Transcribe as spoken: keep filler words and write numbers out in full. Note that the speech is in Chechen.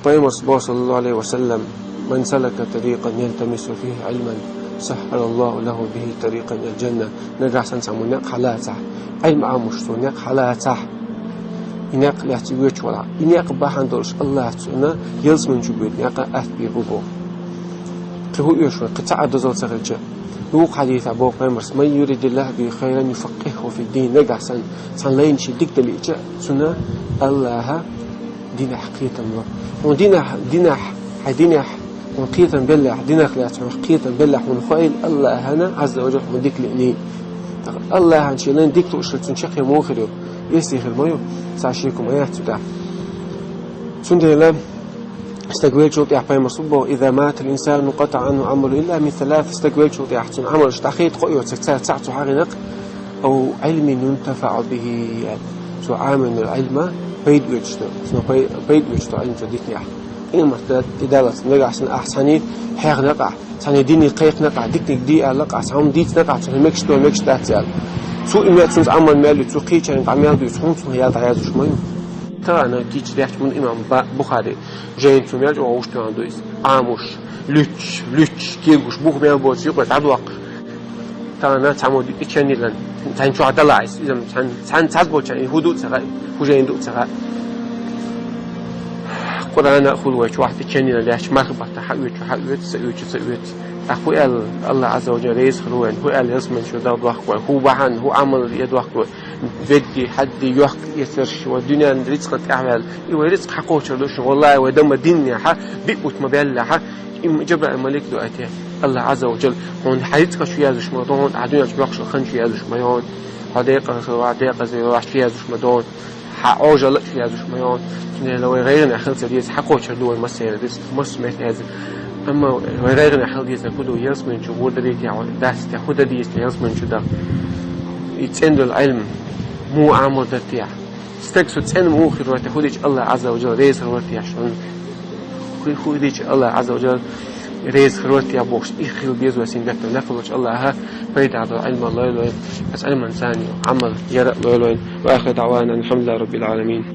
Пайхамара боху, саллаллаху Ӏалайхи ва саллам: «Ман салака тарикъан ялтамису фихи Ӏилман, саххара Аллаху лаху бихи тарикъан илал джанна». Нагахь санна цхьаммо некъ хьалацахь, Ӏилма Ӏамош цо некъ хьалацахь, и некъ лаьцна воьдуш велахь, и некъ бахьана долуш Аллаха цунна ялсамани чу боьду некъ атта бийр бу боху. Кхин хӀун оьшу вай, кхин цхьа а дозалла ца хилча? Вукху хьадисехь боху Пайхамара: «Ман юридиллаху бихи хайран юфаккъихху фиддин». Нагахь санна цхьана лайна шен дика дан лиъча, цунна Аллаха динехь кхетам ло. Хьуна динехь, динехь, хьайн динехь хьуна кхетам беллехь, динах лаьцна хьуна кхетам беллехь, хьуна хоийла Аллахана Ӏазза ва Джалла хьуна дика лиъний. ТӀаккха Аллахана шен лайна дика лууш хилча, цуьнан чаккхе муха хир ю? Эсий хир ма ю, цхьа шеко ма яц цу тӀехь. Цундела стаг веллачул тӀехь Пайхамара боху: «Иза матал инсану инкъатаӀа Ӏамалуху илла мин салас». Стаг веллачул тӀехь цуьнан Ӏамалш дӀахайта кхоъ йоцург цаьрца цхьаъ цу хьагӀинакъ, «ау Ӏилмин юнтафаӀу бихи», цо Ӏамийначу Ӏилма пайда оьцуш ду, цунах пай-, пайда оьцуш ду Ӏилма цо дитинехь. Къематде тӀедаллалц нагахь санна ахь цхьаьний хьехнакъахь, цхьаьний дине кхайкхинакъахь, диканиг де аьллакъахь, цхьа хӀума дийцинакъахь, цунах мегаш ду, мегаш дац аьлла. Цо и меца цуьнца Ӏамал мел ю, цо кхечарна дӀа мел дуьйцу, хӀунда цунах ял дӀаязлуш ма ю. Тахана кийча дехча мун имам Ба-, Бухари жайна цу мел чӀогӀа гӀуш тоьхна ду иза. Ӏамош, луьтташ, луьтташ, кегош, бух мел боцуш юкъе дӀадоккху. Тахана цхьаммо ди-, и ченнилан, цхьаьна чохь далахь иза, иза цхьаьна, цхьаьна цхьацца болчарна и хӀун ду а ца хаьа, хӀун жайна ду а ца хаьа. Къуръана а хуьлу вай чохь, и ченнилан лаьтташ марха баттахь хьаоьцу, хьаоьцу, ца оьцу, ца оьцу. ТӀаккха хӀун аьлла Аллах Ӏазза ва Джалла реза хир ву вайна, хӀун аьлла ялсамани чу дӀадоккху вай, хӀун бахьана, хӀун Ӏамал е доккху вай, ведди, хьадди, йохка эцарш, вай дуьненан рицкъан тӀаьхьаваьлла. И вай рицкъ хьакхочур ду шуна, валлахӀи, вай дан ма диннехьа, биъ бутт ма баьллехьа, и Джабраил малик дуьйцу те: «Аллах Ӏазза ва Джалла хьуна хьан рицкъа чу яздеш ма ду хьуна, хьан дуьнен чу боккхуш хилла хан чу яздеш ма ю хьуна, хьо декъаза хилла вахь, декъаза вахь чу яздеш ма ду хьуна, хьан Ӏожалла чу яздеш ма ю хьуна». Цундела вай гӀайгӀанехь хила ца деза, хьакхочур ду вай массеран рицкъ, массо а метта яза. Амма вай гӀайгӀанехь хила дезарг хӀун ду, ялсамани чу гӀур дарий те, дац те, хӀун дан деза те ялсамани чу дӀа? И цӀена долу Ӏилма муха Ӏамор дара те? Стаг со цӀена муха хир вара те, хӀун дича Аллах Ӏазза ва Джалла реза хир вара те шуна? ХӀу-, хӀун дича Аллах Ӏазза ва Джалла реза хир вара те бохуш, и хила беза вай, сингаттам лакхалучу Аллаха пайда долу Ӏилма лойла вайна, аса Ӏилманца Ӏамал яра а лойла вайна. Ва ахиру даӀвана анил хьамдулиллахӀи раббил Ӏаламин.